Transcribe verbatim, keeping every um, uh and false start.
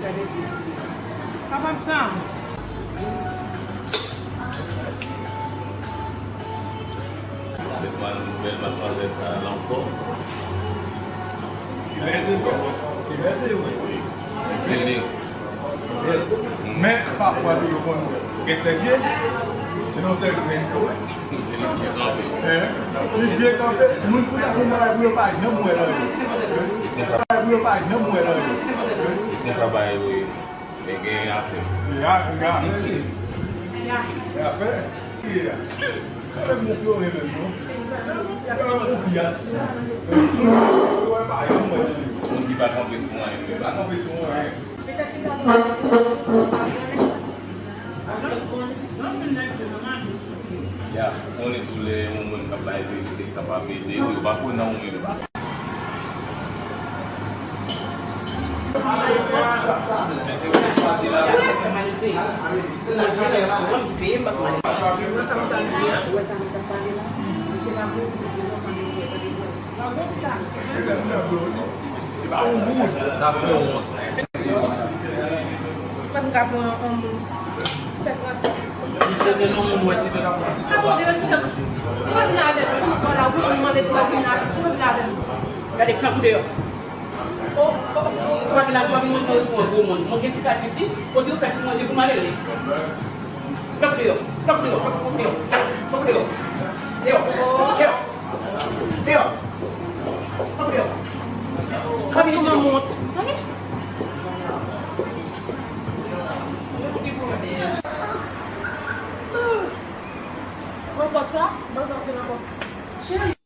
Kapab sa. Depi nouvèl madmwazèl sa a la ankò. Li bèze, wi. Li bèze, wi. Wi. Li bèze. Men, pafwa, tou yo konn gen sèvyèt. Se nan sèl grenn yo, wi. Li byen kanpe. Li byen kanpe. Moun pou ta konn bagay pou yo pa janm wè nan yo. Bagay pou yo pa janm wè nan yo. Li konn sa bagay yo ye. Men gen afè. Gen afè, gen afè. Gen afè. Gen afè. Sa vle montre yo renmen nou. Sa vle montre yo. Yo pa janm wè nan yo. Moun ki pa kanpe sou anyen. Pa kanpe sou anyen. Ya, ou konnen tou lè yon moun k ap bay verite, k ap ap ede, yo pa kwè nan ou menm. Sa fè wont. Mwen ka pran yon moun. Fè transfè. Misye te nan moun wè si te ka pran ti kòb la. Mwen vin avè l pou nou pran la, ou mande pou mwen vin avè l, pou mwen vin avè l. Gade, fè kou deyò. Oh, oh, oh. Ou pa vin la, ou pa vin montre yo sou yon gwo moun. Mwen gen ti kat piti, kote yo fè ti manje pou malere. Fè kou deyò, fè kou deyò, fè kou deyò, fè kou deyò. Deyò, deyò. Deyò. Deyò. Kòman mont? Pran pòt sa, ban m antre nan pòt. Cheri.